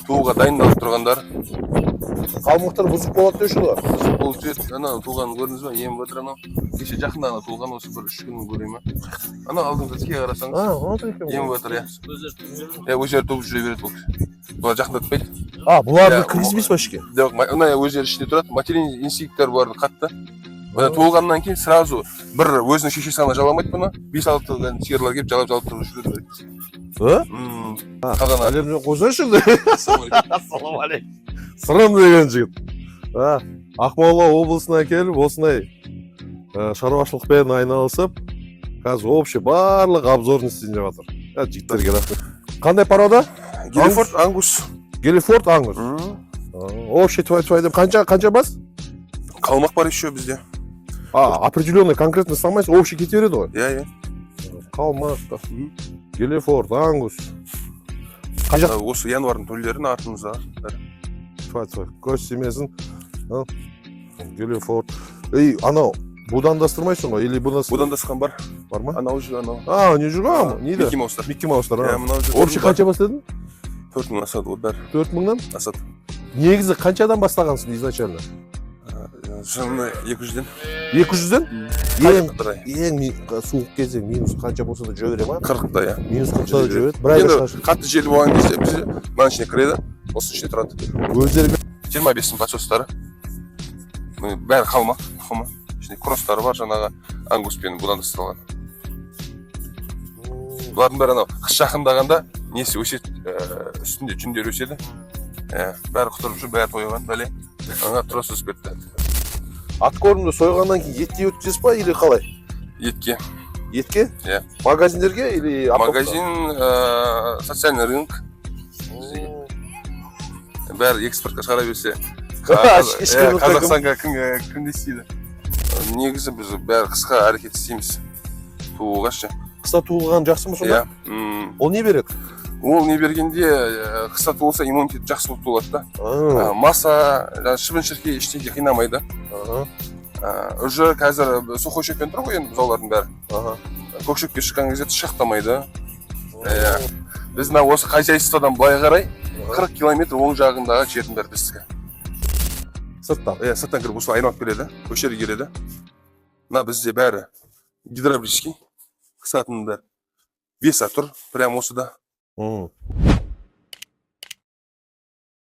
Тууға дайындалып тұрғандар. Қалмақтар бұзық болады деуші олар. Бұл жер ана туғанын көрдіңіз ба? Еміп жатыр анау. Кеше жақында ғана туылған, осы бір 3 күн көре ма? Ана алдыңызда тіке қарасаңыз, А, отыр екен ғой. еміп жатыр, иә. Иә, өздері туып жүре береді бұл кісі. Бұлар жақындатпайды. А, бұларды Иә, кіргізбейсіз ба ішке? Жоқ, мына өздері ішінде тұрады. Материнский инстинкттер бұлардың қатты. Мына туылғаннан кейін сразу бір өзінің шешесі ғана жаламайды бұны. Бес алты сиырлар келіп жалап-жалап тұрып жүреді. А? Қалған Әлемді қойсайшы енді. Ассалаумағалейкум. Сырым деген жігіт. А, Ақмола облысына келіп, осындай шаруашылықпен айналысып, қазір общий барлық обзорын істейін деп жатыр. А, жігіттерге рахмет. Қандай порода? Герефорд, ангус. Герефорд, ангус. А, общий твай твай деп қанша қанша бас? Қалмақ бар еще бізде. А, определенный конкретно ұстамайсыз, общий кете береді ғой. Иә. Қалмақ, Герефорд, ангус. Қай жақ? Осы январьдың төлдерін артымызда. Твай твай. Көз тимесін. А, Герефорд. Ей, анау будандастырмайсың ғой или Будандасқан бар. Бар ма? Анау жүр, анау. А, не жүр ғой, не Микки Маустар. Микки Маустар. Иә, А. мынау жүр. Общий қанша бас дедің? 4000 асады ғой бәрі. 4000-нан? Асады. Негізі қаншадан бастағансың изначально? Жылына 200-ден. 200-ден? Ең Бір ай. ең суық кезде минус қанша болса да жүре бере ма? 40-та, иә. Минус 40-та да жүре береді. Бір айға Енді шығасың. қатты жел болған кезде бізде мынаның ішіне кіреді, осының ішінде тұрады. Өздері 25 мың подсостары. Міне, бәрі қалмақ тұқымы. Ішінде кросстары бар, жаңағы ангуспен будандастырылған. Бұлардың бәрі анау қыс жақындағанда несі өседі, үстінде жүндері өседі. Иә, бәрі құтырып жүр, бәрі тойған, бәле. Ана тұра өсіп кетті. Откормды сойғаннан кейін етке өткізесіз ба или қалай? Етке. Етке? Иә. Магазиндерге или оптовқа? Магазин, социальный рынок. Бәрі экспортқа шығара берсе, Ешкім иә, ұқпай. Қазақстанға кім не істейді? Негізі біз бәрі қысқа әрекет істейміз тууға ше. Қыста туылған жақсы ма сонда? Иә. Ол не береді? Ол не бергенде, қыста туылса, иммунитет жақсы болып туылады да. А, Маса, жаңағы шыбын шіркей ештеңе қинамайды. Уже қазір сухой шөппен тұр ғой енді бұзаулардың бәрі. Көк шөпке шыққан кезде тышқақтамайды. Иә, біз мына осы хозяйстводан былай қарай 40 километр оң жағындағы жердің бәрі біздікі. Сырттан. Иә, сырттан кіріп, осылай айналып келеді, осы жерге келеді. Мына бізде бәрі гидравлический, қысатының бәрі, веса тұр прямо осыда.